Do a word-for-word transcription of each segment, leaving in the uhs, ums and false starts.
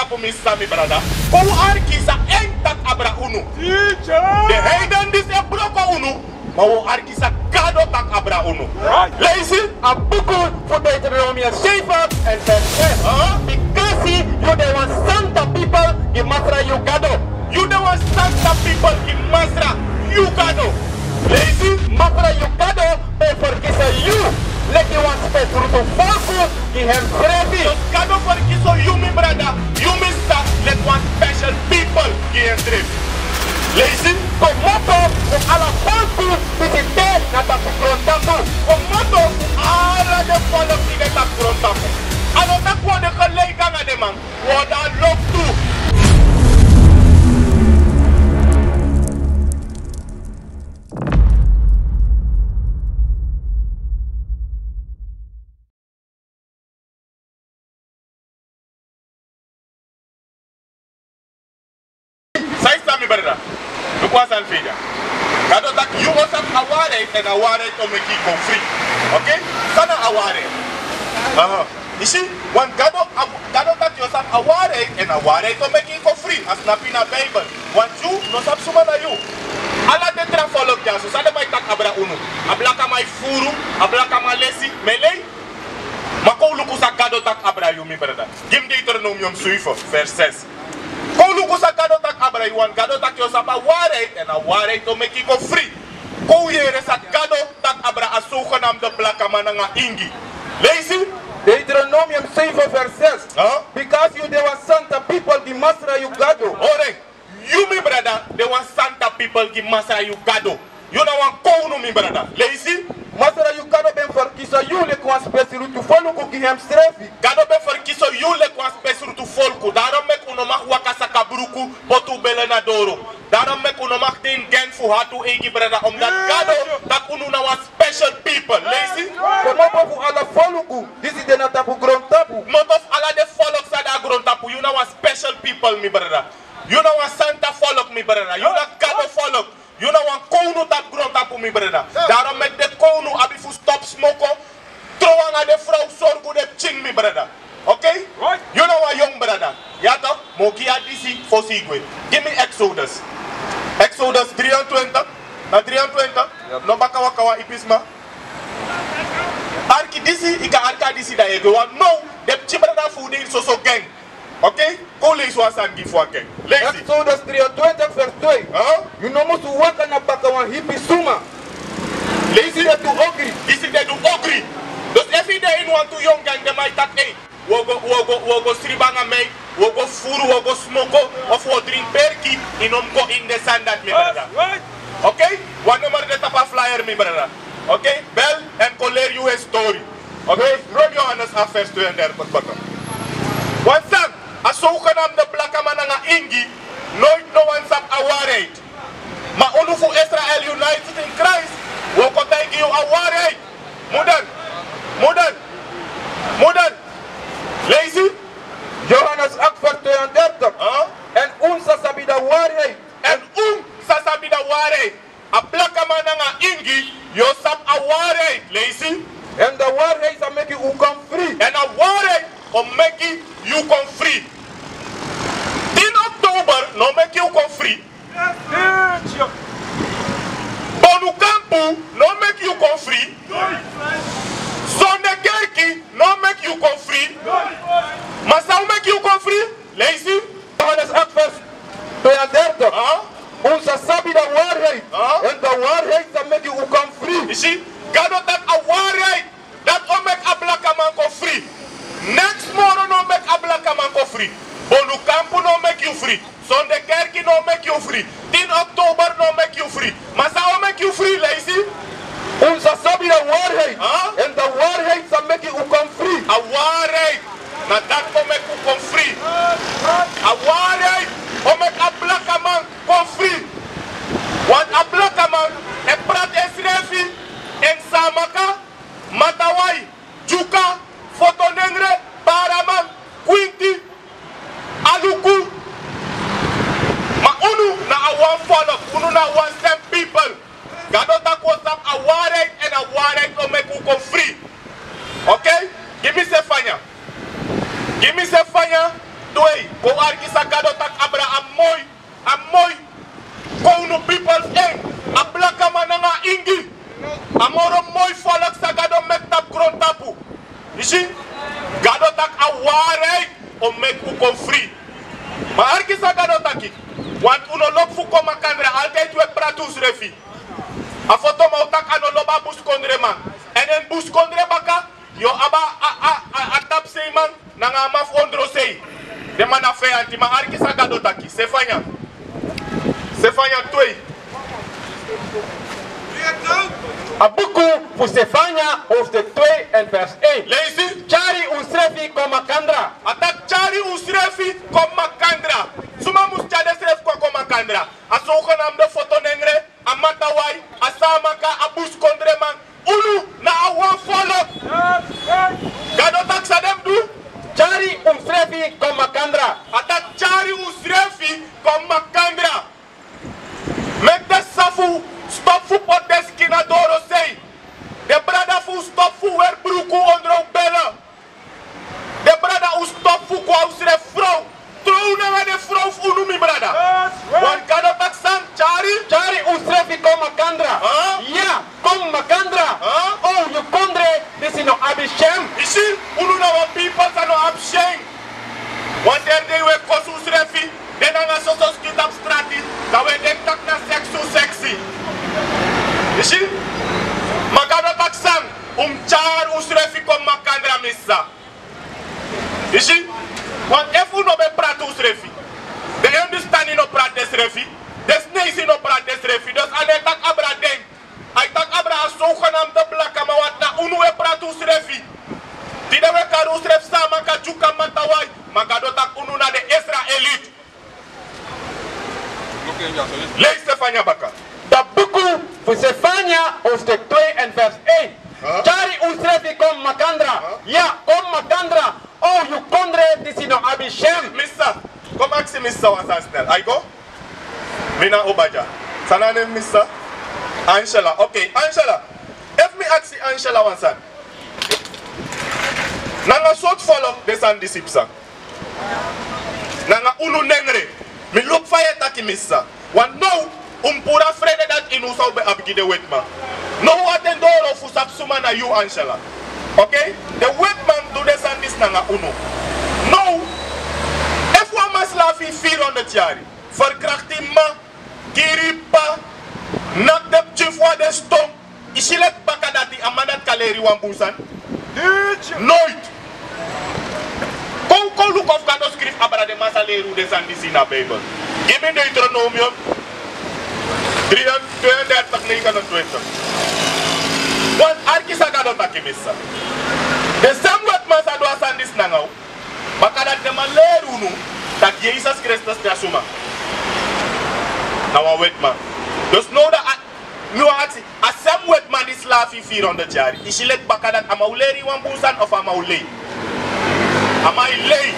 Fu mi sisa, mi brada, kon un arki san en taki abra unu. Den heiden disi e broko unu, ma un o arki san Gado taki abra unu. Leisi. A buku fu Deuteronomium zeven en vers zes. Aha. Bikasi yu de wan santa pipel gi Masra yu Gado. Yu de wan santa pipel gi Masra yu Gado. Leisi. Masra yu Gado ben ferkisi yu leki wan spesrutu folku gi hemsrefi. Dus Gado ferkisi yu, mi brada, yu, mi sisa, leki wan special people gi hensrefi. Leisi. Komoto fu ala folku disi de na tapu grontapu. Komoto fu ala den folku di de tapu grontapu. A no taki wi o de gelijk nanga den man. Wi o de a loktu. San yu sabi, mi brada? Luku wan sani fu yu dya. Gado taki yu o sabi a waarheid, èn a waarheid o meki yu kon fri. Oké? San na a waarheid? Aha. Yu si, wan Gado, a, Gado taki yu o sabi a waarheid, èn a waarheid o meki yu kon fri. A snapu ini a Bijbel. Want yu no sabi suma na yu. Ala den tra folku dya so, san den man e taki abra unu? A blakaman e fufuru, a blakaman lesi, mi e lei. Ma kon un luku san Gado taki abra yu, mi brada. Gi mi Deuteronomium zeven, vers zes. Kon un luku san Gado taki abra yu, want Gado taki yu o sabi a waarheid, èn a waarheid o meki yu kon fri. Kon un yere san Gado taki abra a zogenaamde blakaman nanga ingi. Leisi. Deuteronomium zeven vers zes. Huh? Bikasi yu de wan santa pipel gi Masra yu Gado. Hori. Yu, mi brada, de wan santa pipel gi Masra yu Gado. Yu na wan kownu, mi brada. Leisi. Masra yu Gado ben ferkisi yu leki wan spesrutu folku gi hemsrefi. Gado ben ferkisi yu leki wan spesrutu folku. Daarom meki un no mag waka saka bruku, poti un bele na doro. Daarom meki un no mag de ini gang fu hati un eigi brada, omdat Gado taki unu na wan special people. Leisi. Komoto fu ala folku disi de na tapu grontapu. Komoto fu ala den folku san de a grontapu. Yu na wan special people, mi brada. Yu na wan santa folku, mi brada. Yu na Gado folku. Yu na wan kownu tapu grontapu, mi brada. Daarom meki den kownu abi fu stop smoko. Tron nanga den frow, sorgu den pikin, mi brada. Oké? Right. Yu na wan yongu brada. Ya toch, mi o gi yu a disi fosi yu gwe. Gi mi Exodus. Exodus drieëntwintig. Na drieëntwintig. Yep. No baka waka wan ipi sma. Arki disi, yu kan arki a disi, dan yu e gwe. Want now den pikin brada fu unu de ini soso gang. Oké? Kon un leisi wan sani gi fu wan gang. Leisi. Exodus drieëntwintig vers twee. Huh? Yu no musu waka na baka wan ipi suma. Leisi. Disi de du ogri. Disi de du ogri. Dus efu yu de ini wantu yongu gang, den man e taki, ei, wi o go, wi o go, wi o go sribi nanga mi, wi o go fufuru, wi o go smoko, of wi o dringi perki, yu no mu go ini den sani dati, mi brada. Right. Oké? Wan nummer de tapu a flyer, mi brada. Oké? Bel èn kon leri yu history. Oké, Rome Johannes acht vers tweeëndertig baka. Wan sani, a zogenaamde blakaman nanga ingi, nooit no wan sabi a waarheid. Ma unu fu Israel United in Christ, wi o kon taigi yu a waarheid. Moeder, moeder, moeder. Leisi. Johannes acht vers tweeëndertig. Huh? Èn un sa sabi a waarheid. Èn un sa sabi a waarheid. A blakaman nanga ingi, yu o sabi a waarheid. Leisi. Èn a waarheid sa meki un kon fri. Èn a waarheid o meki yu kon fri. Tin oktober no meki yu kon fri. Bonukampu no meki yu kon fri. Sonde kerki no meki yu kon fri. Ma san o meki yu kon fri? Leisi. Johannes acht vers tweeëndertig. Huh? Un sa sabi a waarheid. Huh? Èn a waarheid sa meki un kon fri. Yu si, Gado taki a waarheid, dati o meki a blakaman kon fri. Neks moro no meki a blakaman kon fri. Bonukampu no meki yu fri. Sonde kerki no meki yu fri. Tin oktober no meki yu fri. Ma san o meki yu fri? Leisi. Un sa sabi a waarheid. Huh? Èn a waarheid sa meki un kon fri. A waarheid. Na dati o meki un kon fri. A waarheid o meki a blakaman kon fri. Want a blakaman e prati ensrefi ini Saamaka, Matawai, Dyuka, Fotonengre, Baraman, Kwinti, Aluku. Ma unu na a wan folku, unu na wan sem people. Gado taki un o sabi a waarheid, èn a waarheid o meki un kon fri. Oké? Gi mi Sefanya. Gi mi Sefanya. Twee, kon arki san Gado taki abra a moi, a moi. Kownu pipel fu en, a blakaman nanga a ingi. A moro moi folku san Gado meki tapu grontapu. Yu si, Gado taki a waarheid o meki un kon fri. Ma arki san Gado taki. Want un no lobi fu kon makandra, altijd un e prati unsrefi. A foto man o taki a no lobi a buskondreman. Èn den buskondre baka, yu o abi a, a, a, a tapuseiman nanga a man fu ondrosei. Den man na feyanti, ma arki san Gado taki. Sefanya. Sefanya twee. A buku fu Sefanya, hoofdstuk twee en vers één. Leisi. Tyari unsrefi kon makandra. A taki tyari unsrefi kon makandra. Suma mus tyari densrefi kon, kon makandra? A zogenaamde fotonengre, a matawai, a samaka, a buskondreman. Unu na a wan folku. Gado taki san den mus du. Tyari unsrefi kon makandra. A taki tyari unsrefi kon makandra. Meki den sisa fu un stop fu poti den skin na dorosei. Den brada fu un stop fu weri bruku ondro un bele. Den brada, un stop fu kon a unsrefi frow. Trow nanga den frow fu unu, mi brada. Wan Gado taki san, tyari. Tyari unsrefi kon makandra. Huh? Ya, kon makandra. Huh? O yu kondre disi no abi syen. Yu si, unu na wan pipel san no abi syen. Wan dei un e kosi unsrefi, de nanga soso skin tapu strati, dan un e denki taki na seksi un seksi. Yu si, ma Gado taki san, un mus tyari unsrefi kon makandra, mi sisa. Yu si, want efu un no ben prati unsrefi, den Hindustani no prati densrefi, den Sineisi no prati densrefi, dus a no e taki abra den. A e taki abra a zogenaamde blakaman, want na unu e prati unsrefi. Tide un e kari unsrefi Samaka, Dyuka, Matawai, ma Gado taki unu na den Israeliti. Leisi Sefanya baka. Da buku fu Sefanya, hoofdstuk twee en vers één. Huh? Tyari unsrefi kon makandra. Huh? Ya, kon makandra. O yu kondre disi no abi syen. Mi sisa, kon aksi mi sisa wan sani snel. Ai go. Mi na Obadya. San na nen mi sisa? Angela. Oké, Angela. Efu mi aksi Angela wan sani. Nanga sortu folku den sani disi psa? Nanga unu nengre. Mi luku fa yu e taki, mi sisa. Want now un mus puru a frede dati ini un san un ben abi gi den wetiman. Now un a ten doro fu sabi suma na yu, Angela. Oké? Den wetiman du den sani disi nanga unu. Now, efu wan man slafu yu vierhonderd yari, verkracht yu mma, kiri yu p'pa, naki den pikin fu wan den ston, yu si leki baka dati a man dati kan leri wan bun sani? Nooit. Kon, kon luku efu Gado skrifi abra den man san leri un den sani disi ini a Bijbel. Gi mi Deuteronomium drie, tweeëndertig, negenentwintig. Want arki san Gado taki, mi sisa. Den same wetiman san du a sani disi nanga un, baka dati den man leri unu taki Yesus Kristus na suma? Na wan wetiman. Dus now da a, mi wani aksi, a same wetiman di slafu yu vierhonderd yari, yu si leki baka dati a man o leri yu wan bun sani of a man o lei? A man e lei.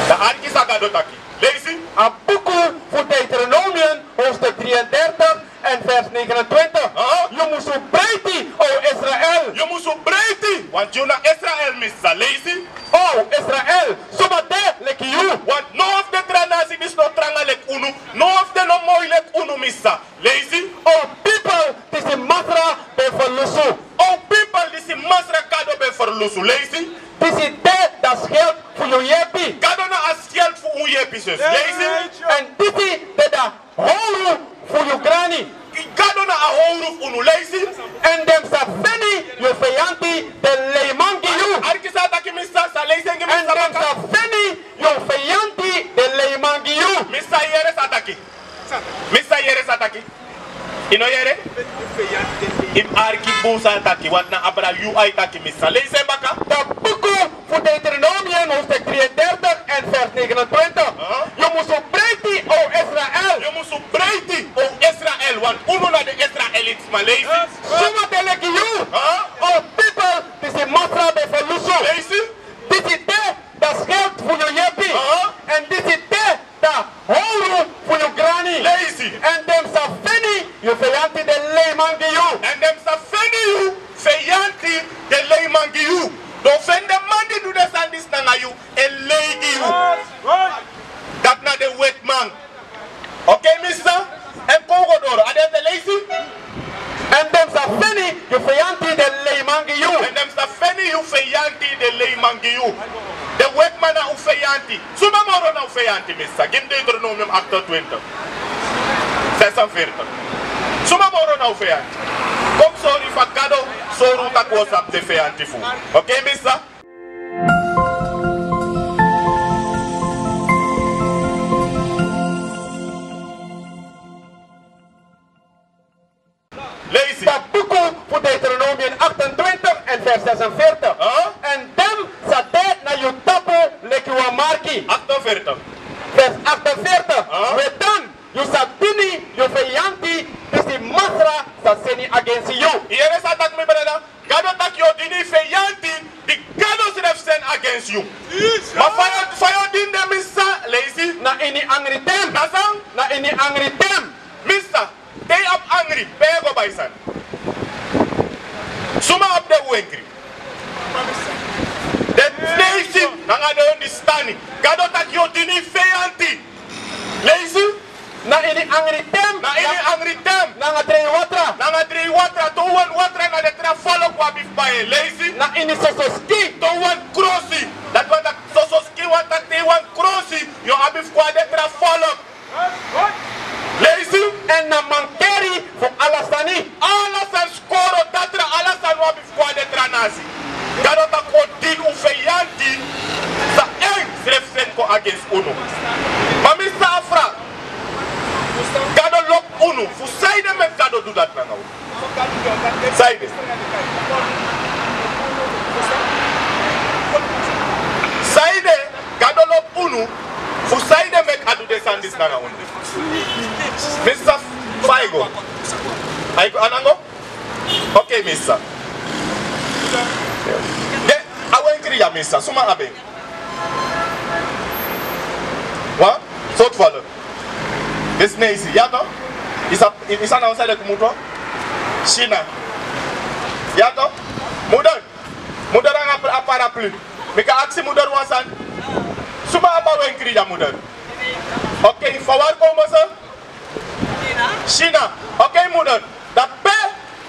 Dan arki san Gado taki. Leisi. A buku fu Deuteronomium, hoofdstuk drieëndertig en vers negenentwintig. Aha. Yu musu breiti, o Israel. Yu musu breiti, want yu na Israel, mi sisa. Leisi. O Israel, suma de leki yu? Want no wan fu den tra nasi disi no tranga leki unu, no wan fu den no moi leki unu, mi sisa. Leisi. O pipel disi Masra ben ferlusu. O pipel disi Masra Gado ben ferlusu. Leisi. Disi de da schild fu yu yepi. Gado na a schild fu un yepi, zus. Leisi. Èn disi de da howru fu yu grani. Gado na a howru fu unu. Leisi. Èn den sa feni yu feyanti den leiman gi yu. Arki san a taki, mi sisa. Leisi en gi mi. Èn den sa feni yu feyanti den leiman gi yu. Mi sisa, yere san a taki. Mi sisa, yere san a taki. Yu no yere? Yu mus arki bun san a taki, want na abra yu a e taki, mi sisa. Leisi en baka. Da buku fu Deuteronomium, hoofdstuk drieëndertig en vers negenentwintig. Aha. Yu musu breiti, o Israel. Yu musu breiti, o Israel, want unu na den Israeliti, ma leisi. Suma de leki yu? Aha. O pipel disi Masra ben ferlusu. Leisi. Disi de da schild fu yu yepi. Aha. Èn disi de da howru fu yu grani. Leisi. Èn den sa feni yu feyanti den leiman gi yu. Èn den sa feni yu feyanti den leiman gi yu. Den o feni den man di du den sani disi nanga Den wetiman na un feyanti. Suma moro na un feyanti, Misa? Gi mi Deuteronomium achtentwintig, zesenveertig. Suma moro na un feyanti? Kon sori fa Gado sori un taki un o sabi den feyanti fu un. Oké, Misa? Leisi. Da buku fu Deuteronomium achtentwintig en vers zesenveertig. Huh? En dem sa de na yu tapu leki wan marki. Achtentwintig. Vers achtentwintig. Huh? We dan yu sa dini yu feyanti disi Masra sa seni agensi yu. Yu yere san a taki, mi brada? Gado taki yu o dini feyanti di Gado srefi seni agensi yu. Ma fa yu, fa yu o dini den, Misa? Leisi. Na ini angri ten. Na san? Na ini angri ten. Misa, te yu abi angri, pe yu e go bai sani? Suma abi den wenkri? Den Leisi, nanga den ondistani. Gado taki yu o dini feyanti. Leisi. Na ini angri ten. Na ini angri ten. Nanga drei watra. Nanga drei watra. Towan watra na den tra folku abi fu bai. Leisi. Na ini soso skin. Towan krosi. Dati wani taki soso skin wani taki te yu wani krosi, yu o abi fu go na den tra folku. Leisi. En na mankeri fu ala sani. Ala sani skoro, datra, ala sani un abi fu go na den tra nasi. Gado taki un o dini un feyanti san en srefi seni kon agensi unu. Ma mi sa afra, Gado lobi unu, fu sanede meki Gado du dati nanga unu? Sanede? Sanede Gado lobi unu, fu sanede meki a du den sani disi nanga unu? Misa, fa a e go? A e go anango? Oké, Misa. Den, a wenkri ya, Misa, suma abi en? Wan sortu folku. Disi Leisi, ya toch? Isa, isa na wan sani de kumutu. China. Ya toch? Moeder. Moeder nanga a paraplu. Mi kan aksi moeder wan sani? Suma abi a wenkri ya, moeder? Oké, fa wari kon boso? China. Oké, moeder. Dan pe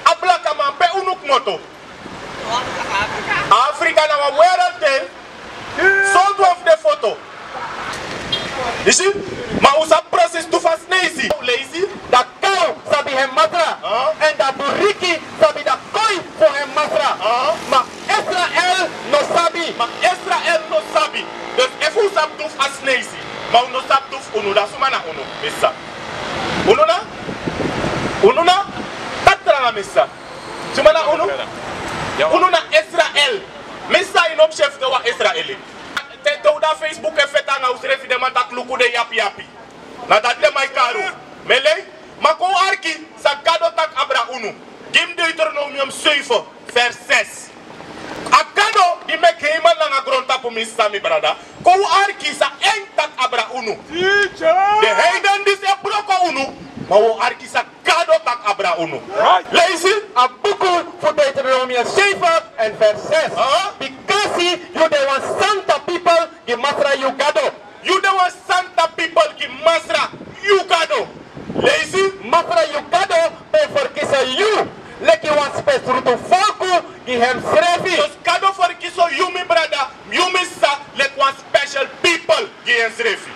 a blakaman, pe unu komoto? Afrika na wan wereld de. Sortu wan fu den foto. Yu si? Ma un sabi precies tu fa Leisi. Leisi. Da kaw sabi en masra. Huh? En da buriki sabi da koi fu en masra. Huh? Ma Israel no sabi. Ma Israel no sabi. Dus efu un sabi tu fa Leisi, ma un no sabi tu fu unu, da suma na unu, Misa? Unu na? Unu na? Taki tranga, Misa. Suma na unu? Unu na Israel. Misa, yu no mus si efu de wan Israeli. Te, te un de na Facebook e feti nanga unsrefi, den man taki luku den yapiyapi. Na dati den man e kari un. Mi e lei, ma kon un arki san Gado taki abra unu. Gi mi Deuteronomium zeven, vers zes. A Gado di meki hemel nanga grontapu, Misa, mi brada. Kon un arki san en taki abra unu. Teacher! Den heiden disi e broko unu, ma un o arki san Gado taki abra unu. Leisi. A buku fu Deuteronomium zeven en vers zes. Huh? Bikasi yu de wan santa pipel gi Masra yu Gado. Yu de wan santa pipel gi Masra yu Gado. Leisi. Masra yu Gado ben ferkisi yu leki wan spesrutu folku gi hensrefi. Dus Gado ferkisi yu, mi brada, yu, Misa, leki wan special pipel gi ensrefi.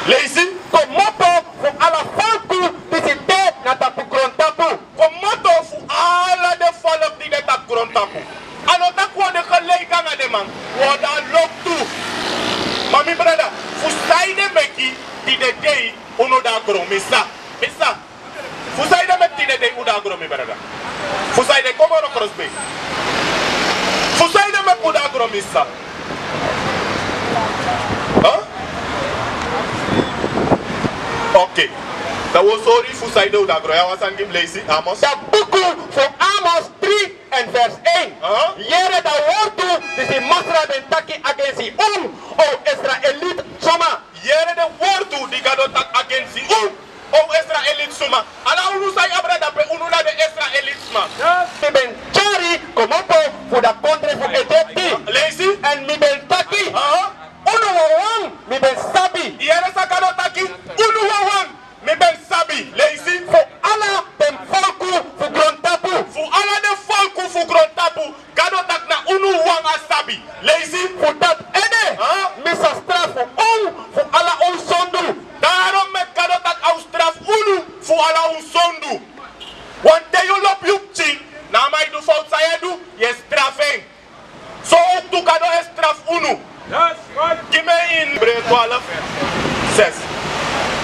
Leisi. Komoto fu ala folku disi de na tapu grontapu. Komoto fu ala den folku di de tapu grontapu. A no taki un o de gelijk nanga den man, un o de na loktu. Ma mi brada, fu sanede meki tide dei unu de na gron, Misa? Misa, fu sanede meki tide dei un de na gron, mi brada? Fu sanede, kon moro krosbei. Fu sanede meki un de na gron, Misa? Huh? Oké. Dan un o sori fu sanede un de na gron. Ya, wan sani gi mi, Leisi, Amos. Da buku fu Amos dri en vers een. Huh? Yere da wortu disi Masra ben taki agensi un, o Israeliti suma. Yere den wortu di Gado taki agensi un, o Israeliti suma. Ala unu san e abra dape, unu na den Israeliti sma. Mi ben tyari komoto fu da kondre fu Egipti. Leisi. En mi ben taki, uh-huh, unu wawan mi ben sabi. Yere san Gado taki, unu wawan mi ben sabi. Leisi. Fu ala den folku fu grontapu. Fu ala den folku fu grontapu, Gado taki na unu wawan a sabi. Leisi. Fu dati Gi mi ini Hebreeën twaalf, zes.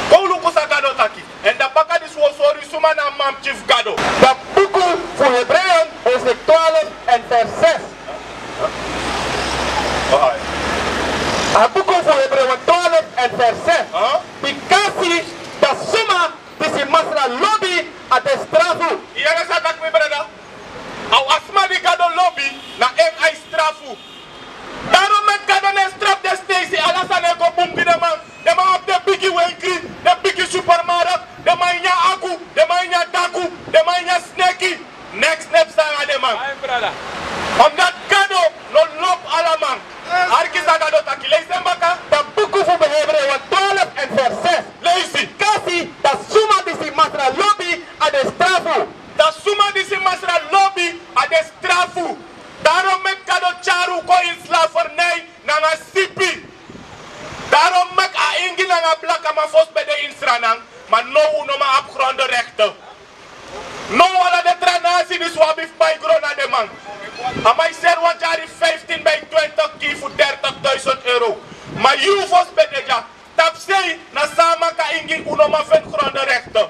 Kon luku san Gado taki. Èn dan baka disi wi o sori suma na a manpikin fu Gado. Da buku fu Hebreeën hoofdstuk twaalf en vers zes. A buku fu Hebreeën twaalf en vers zes. Bikasi da suma disi Masra lobi, a de strafu. Yu yere san a taki, mi brada? A sma di Gado lobi, na en a e strafu. Daarom meki Gado no e strafu den sneisi, ala sani e go bun gi den man. Den man abi den bigi wenkri, den bigi supermarkt, den man e nyan aku, den man e nyan daku, den man e nyan sneki. Neks no e psa nanga den man. Omdat Gado no lobi ala man. Arki san Gado taki, leisi en baka. Da buku fu Hebreeën twaalf en vers zes. Leisi. Bikasi da suma disi Masra lobi, a de strafu. Da suma disi Masra lobi, a de strafu. Daarom meki Gado tyari un kon ini slavernij nanga sipi. Daarom meki a ingi nanga blakaman fosi ben de ini Sranan, ma now un no man abi grondenrechten. Now ala den tra nasi disi un abi fu bai gron na den man. A man e seri wan dyari vijftien bij twintig kii fu dertigduizend euro. Ma yu fosi ben de dya. Tapusei na san a meki a ingi un no man feni grondenrechten.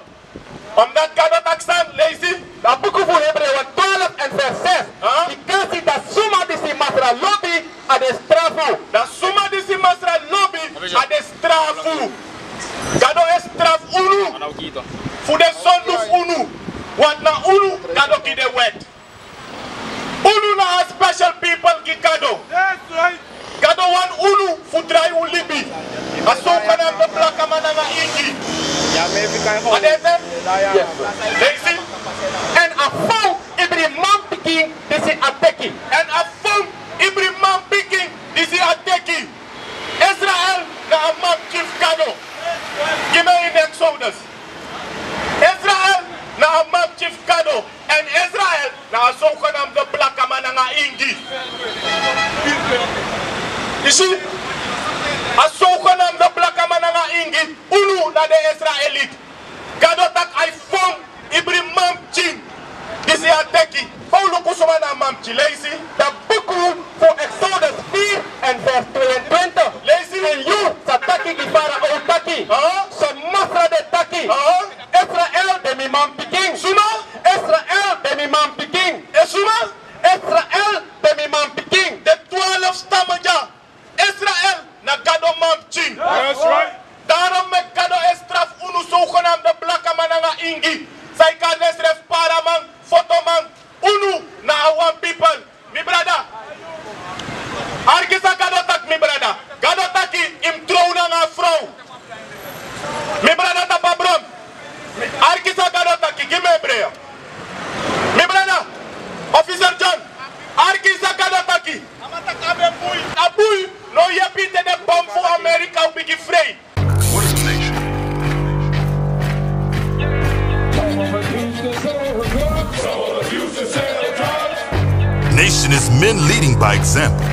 Omdat Gado taki san, leisi. Da buku fu Hebreeën twaalf en vers zes. Bikasi da suma disi Masra lobi, a de strafu. Da suma disi Masra lobi, a de strafu. Gado e strafu unu fu den sondu fu unu. Want na unu Gado gi den wet. Unu na a special people gi Gado. Gado wani unu fu drai un libi. A sowgenaamde blakaman nanga ingi. A de ete. Leisi. Èn a fon ibri manpikin disi a teki. Èn a fon ibri manpikin disi a teki. Israel na a manpikin fu Gado. Gi mi ini Exodus. Israel na a manpikin fu Gado. Èn Israel na a sowgenaamde blakaman nanga ingi. Yu si, a sowgenaamde blakaman nanga ingi, unu na den Israelit. Gado taki a e fon ibri manpikin disi a teki. Fa un luku suma na a manpikin, leisi. Da buku fu Exodus vier en vers tweeëntwintig. Leisi. Èn yu sa taki gi Farao taki: So Masra de taki: Israel de mi manpikin. Suma? Israel de mi manpikin. E suma? Israel de mi manpikin. Den twaalf stammen dya. Israel na Gado manpikin. Daarom meki Gado e strafu unu sowgenaamde blakaman nanga ingi. San e kari densrefi paraman, fotoman, unu na a wan pipel. Mi brada, arki san Gado taki, mi brada. Gado taki yu mus trow nanga a frow. Mi brada tapu a bron. Arki san Gado taki, gi mi Hebreeën. Mi brada, officer John, arki san Gado taki. A bui no yepi te den bom fu Amerika o bigin frei. Nation is men leading by example.